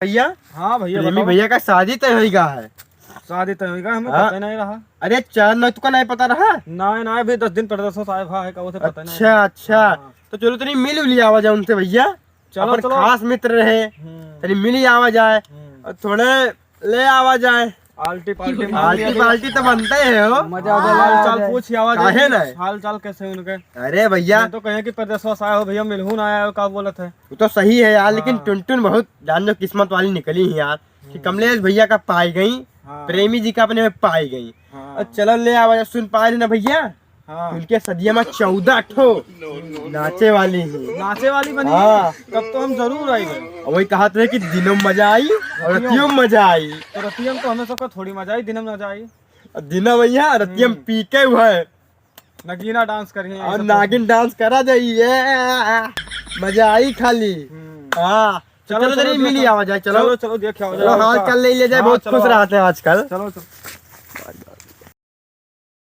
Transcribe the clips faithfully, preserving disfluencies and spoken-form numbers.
भैया, हाँ भैया, प्रेमी बताओ। भैया का शादी तय होइगा है। शादी तय होइगा, हमें हाँ। पता ही नहीं रहा। अरे चल, नहीं, तुका नहीं पता रहा? नहीं, नहीं, अभी दस दिन परदेसों से आए भा है, का उसे पता नहीं। अच्छा, अच्छा। हाँ। तो चलो, तनी मिल लिया आवा जाए उनसे भैया। चलो, अपन चलो। खास मित्र रहे, हम्म। तनी मिल आवा जाए। हम्म। और थोड़े ले आवा जाए। आल्टी पाल्टी मार आल्टी लिया पाल्टी तो बनते ही है हो। मजा आ जाए, हाल चाल मजा आ जाए। पूछ आवा जाए। काहे ना? हाल चाल कैसे उनके? अरे भैया। मैं तो कहे कि परदेसवा से आए हो भैया, मिलहू ना आए हो, का बोलत है? वो तो सही है यार, लेकिन हाँ। टुनटुन बहुत जान लो किस्मत वाली निकली है यार, कि हम्म। कमलेश भैया का पाई गई, हाँ। प्रेमी जी का अपने में पाई गई। हाँ। और चलो ले आवा जाए, सुन पाए ना भैया? हाँ। उनके सदिया में चौदह ठो नाचे वाली है। नाचे वाली बनी? हाँ। तब तो हम जरूर आएंगे। और वही कहा थे कि दिनों में मजा आई और रतियों में मजा आई। तो रतियों में तो हमें सबका थोड़ी मजा आई, दिनों में मजा आई। और दिनों भैया, रतियों में हम्म। पी के हुआ है। नगीना डांस करिए, और सब नागिन डांस करा जाइए, मजा आई खाली। हम्म। हाँ। चलो, चलो, चलो, जरा मिली देखो। आवा जाए, चलो। चलो, चलो, देख आवा चलो, जाए। हाल चाल ले लिया जाए, हाँ, बहुत चलो, खुश आओ। रहते हैं आजकल। चलो, चलो।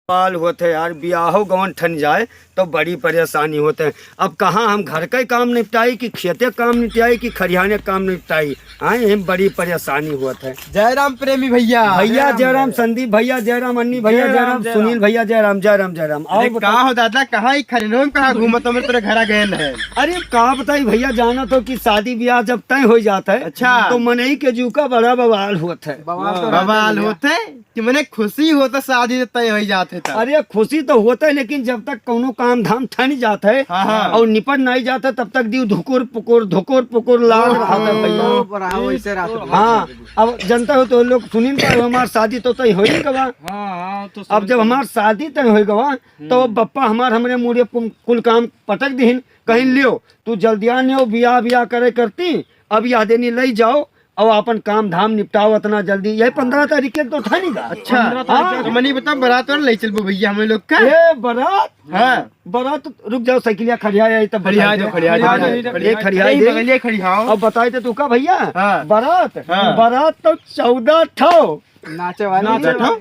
बाल होत है यार, बियाहो गवन ठन जाए तो बड़ी परेशानी होत है। अब कहाँ हम घर का ही काम निपटाई कि खेते काम निपटाई कि खरिहाने काम निपटाई, हाँ, ये बड़ी परेशानी होत है। जय राम प्रेमी भैया। भैया जय राम, संदीप भैया जय राम, अन्नी भैया जय राम, सुनील भैया जय राम, जय राम, जय राम। अरे और का बताओ। हो दादा, कहाँ ही खरिहाने में कहाँ घूमत हो, मैं तेरे घर आ गए हैं। अरे का बताई भैया, जाना तो कि शादी ब्याह जब तय हो जाता है, अच्छा। तो मनई के जीव का बड़ा बवाल होत है। बवाल तो रहता है बवाल भैया। होत है। कि मने खुशी होता शादी से तय हो जात है तब। अरे खुशी तो होता है, लेकिन जब तक कौनो काम धाम ठन जात है हाँ, हाँ। और निपट नहीं जाता, तब तक दीव धुकुर पुकुर, धुकुर पुकुर लाग ओहो। रहा था भैया। तो बड़ा वैसे रात में। हाँ, अब जनता हो तो लोग सुनिन पाए, हमार शादी तो तय हो ही गवा। हाँ, हाँ, तो अब समझ जब गए। हमार शादी तय हो गवा, तो हम्म। बप्पा हमार हमरे मुड़े कुल, कुल काम पटक दिहिन, कहीं लियो, तू जल्दिया ने बियाह, बियाह करे करती, अब यह देनी ले जाओ, अब अपन काम धाम निपटाओ इतना जल्दी, यही पन्द्रह तारीख के तो ठनी गा। अच्छा। पन्द्रह तारीख हाँ। के। तो मनी बता, बारात वाला ले चलबो भैया हम लोग का? ए, बारात? हाँ। बारात, रुक जाओ, साइकिलिया खड़िया आई तब खड़िया बताई दो, दे। खड़िया दो, हाँ, खड़िया दो। ये खड़िया यही दे। बगलिया खड़िया हो। अब बताई दे तू का भैया? हाँ। बारात? हाँ। बारात तो चौदह ठो। नाचे वाले। नाचे ठो?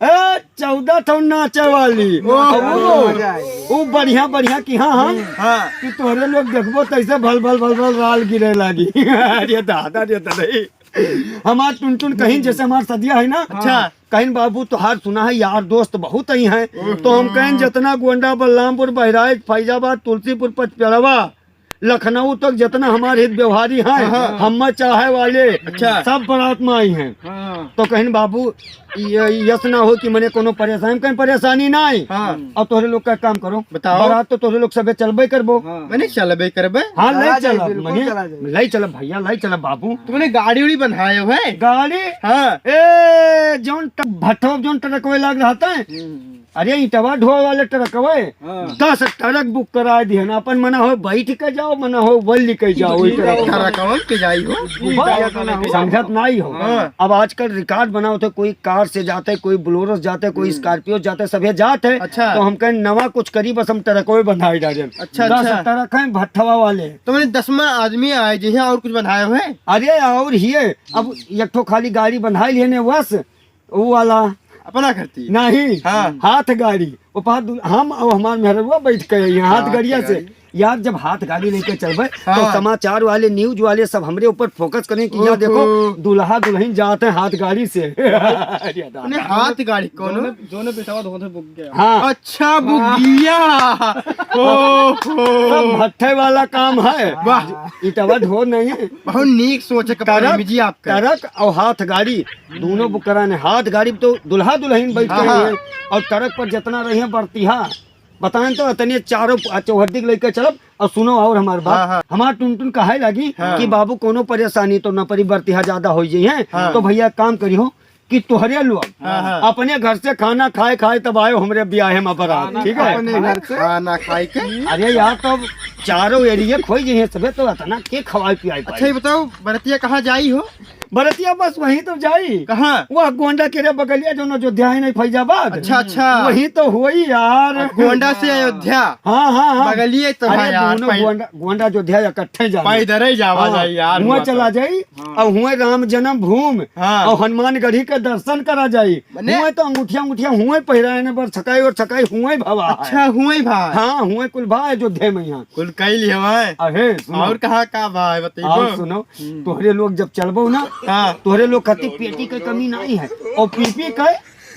ए, चौदह ठो नाचे वाली। ओहो। अब वो, मजा आएगी। वो बढ़िया, बढ़िया की हाँ, हाँ। हाँ। कि तोहरे लोग देखबो तैसे भल, भल, भल, भल राल गिरे लागी। अरे दादा, अरे दादा, ए। हमार टुनटुन कहीं जैसे हमार सदिया है ना। अच्छा। कहीं बाबू तोहार सुना है यार दोस्त बहुत ही हैं। ओहो। तो हम कहें जितना गोंडा, बलरामपुर, बहराइच, फैजाबाद, तुलसीपुर, पचपेड़वा, लखनऊ तक जितना हमार हित व्यवहारी हैं, हाँ, हाँ। हम चाहे वाले, अच्छा। सब बारात में आई हैं। हाँ। तो कहिन बाबू, ये, यस ना हो कि मने कोनो परेशानी, कहीं परेशानी ना आई। हाँ। अब तोहरे लोग का काम करो, बताओ। बारात तो तोहरे लोग सबे चलबे करबो। हाँ। मने चलबे करबे। हाँ, ले चला जाए, चलब, बिल्कुल मने चला जाए। ले चलब भैया, ले चलब बाबू। तुमने गाड़ी उड़ी बंधाए हो है? गाड़ी? हाँ। ए, जौन ट-, भट्ठो, जौन ट्रक वे लाग रहता है, हम्म। अरे, ईंटवा ढोए वाले ट्रकवे, हाँ। दस ट्रक बुक कराए दिहन। अपन मना हो बैठ के जाओ, मना हो वल्ली के जाओ, ई ट्रक। ट्रकवन पे जाई हो। बस, समझत नाई हो। हाँ। अब आजकल रिकॉर्ड बनाओ तो कोई कार से जाते, कोई बोलेरो से जाते, कोई हम्म। स्कॉर्पियो जाते, सभे जात है। अच्छा। तो हम कहें नवा कुछ करी, बस हम ट्रकवे बंधाई डालें। अच्छा, दस अच्छा। ट्रक हैं भट्ठवा वाले। तो मने दसवाँ आदमी आए जी हैं और कुछ बंधाए हुए? अरे और हिये, अब एक ठो खाली गाड़ी बंधाई लिए ने बस। ऊ वाला। अपना खरती? नहीं, हाँ। हाथ गाड़ी। वो पास दु-, हम और हमार मेहररुआ बैठ के आई हैं हाथ हाथ गाड़िया से। गाड़ी। यार, जब हाथ गाड़ी लेके चलबे, तो हाँ। समाचार वाले, न्यूज वाले सब हमरे ऊपर फोकस करें कि या ओहो। देखो, दुल्हा दुल्हन जाते हैं हाथ गाड़ी से। अरे दादा। उन्हें हाथ गाड़ी कौन? जोने, जोने बेटवा धोते बुक गया। हाँ। अच्छा, बुक गया। ओहो। सब भट्ठे वाला काम है। वाह। इटवा ढोर नहीं है। बहुत नीक सोच है कपाल ट्रक, में जी आपका। ट्रक और हाथ गाड़ी। दोनों बुक कराने, हाथ गाड़ी पे तो दुल्हा दुल्हन बैठ हाँ, के हाँ। रहे हैं और ट्रक पर जितना रहे हैं बरतिहा, बताएं तो इतने चारों प-, चौहद्दी के लेके चलब। और सुनो और हमार बात, हाँ, हाँ। हमार टुनटुन कहे लगी हाँ। कि बाबू कोनो परेशानी तो न परी, बरतिहा ज्यादा हो जाई है, हाँ। तो भैया काम करियो कि तोहरे लोग हाँ, हाँ। अपने घर से खाना खाए खाए तब आयो हमरे ब्याहे में बारात, खाना ठीक है? अपने घर से खाना खाए के। अरे यार, तो चारों एरिया खोई जाइए सबे, तो इतना के खवाए पियाए अच्छा, पाए? ये बताओ, बरतिया कहाँ जाई हो? बरतिया बस वहीं तो जाई। कहाँ? वह गोंडा के रे बगलिया, जो अयोध्या है नहीं फैजाबाद। अच्छा, अच्छा। वहीं तो होई यार। गोंडा से अयोध्या। हाँ, हाँ, हाँ। बगलिए तो अरे है यार, दोनों पै- गोंडा, गोंडा अयोध्या इकट्ठे जाना। पैदल ही जावा हाँ, जाई यार, हुआं हुआं चला तो। जाई हाँ। और हुआं राम जन्मभूमि हाँ। और हनुमानगढ़ी के दर्शन करा जाई। मने? हुआं तो अंगूठिया, अंगूठिया हुआं पहिराए ने, बर छकाई और छकाई हुआं भवा है। अच्छा, हुआं भा है। हाँ, हुआं कुल भा है अयोध्या में यहाँ। कुल कई लिहवा है। अहे, सुनो। और कहाँ का भा है, बतइबो? और सुनो, हम्म। तोहरे लोग जब चलबो ना, हाँ। तोहरे लोग खातिर पेटी के कमी नहीं है। और पी पी के,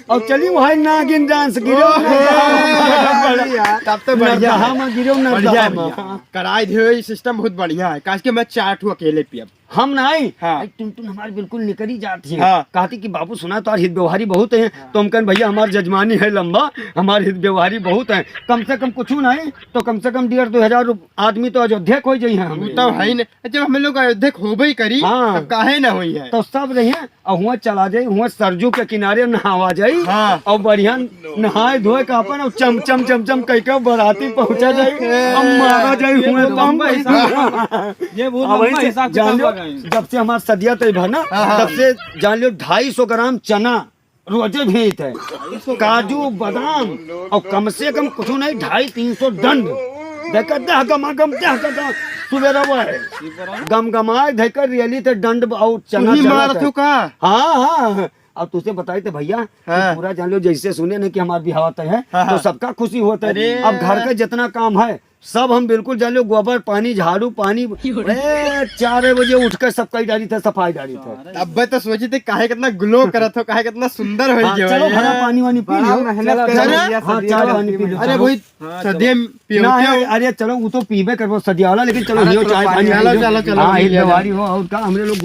और चली वही नागिन डांस गिरो, ओहो, नरदहा में। बढ़िया। तब तो बढ़िया नरदहा है। में गिरो, बढ़िया नरदहा है में। भैया। कराई दियो, ये सिस्टम बहुत बढ़िया है। काहे कि मैं चार ठो अकेले पियब। हम नहीं, हाँ। भाई टुनटुन हमारे बिल्कुल निकरी जाती है। हाँ। कहती कि बाबू सुना तो हित व्यवहारी बहुत है, हाँ। तो हम कहन भैया हमार जजमानी है लंबा, हमार हित व्यवहारी बहुत है, कम से कम कुछ नहीं तो कम से कम डेढ़ दो हजार रुप-, आदमी तो अयोध्या खोई जाई है वो हमें। तो है ही नहीं। जब हम लोग अयोध्या होबे ही करी, हाँ। तब काहे ना होई है? तो सब रही है, और हुआं चला जाई, हुआं सरजू के किनारे नहावा जाई, हाँ। और बढ़िया नहाए धोए का अपन, और चम चम चम चम कह के बराती पहुंचा जाई, हम मारा जाई, ये हुआं बहुत तो हम लंबा हिसाब, ये बहुत अब लंबा वही से हिसाब जान किताब लो, लगाई। जब से हमार सदिया तय भा ना, हाँ, हाँ। तब से जान लो ढाई सौ ग्राम चना रोजे भीत है। काजू, बादाम और कम से कम कुछ नहीं, ढाई तीन सौ डंड। देखा दह गमा गम, दह गमा, सुबेरा वो है। गम गमाए, देखा रियली थे डंड और चना तू ही चना मारत थे। हो का? हाँ, हाँ। अब तुझसे बताई थे भैया, कि हाँ। पूरा जान लो, जैसे सुने ना कि हमार बिहाव तय है, हाँ, तो हाँ। सबका खुशी होता है। अरे। अब घर का जितना काम है, सब हम बिल्कुल जान लो, गोबर पानी, झाड़ू पानी, ए, चार बजे उठ के सब कई डारी थे, सफाई डारी थे। अब्बे तो सोची थे, काहे कितना ग्लो करत हो, काहे कितना सुंदर हो हाँ, गयो चलो, है। भला पानी वानी पी बड़ा लो। मेहनत चलो, कर चलो। लिया हाँ, सदिया चाय का पानी पी लो, अरे चलो। भाई, हाँ, सदिया चलो। पियो, ना, पियो। अरे चलो, वो तो पीबे करबो सदिया वाला, लेकिन चलो, अरे, यो चलो, चाय पानी पानी पी लो। चलो, चलो, हाँ, पी ये लिया जाए। बीमारी हो और का, हमरे लोग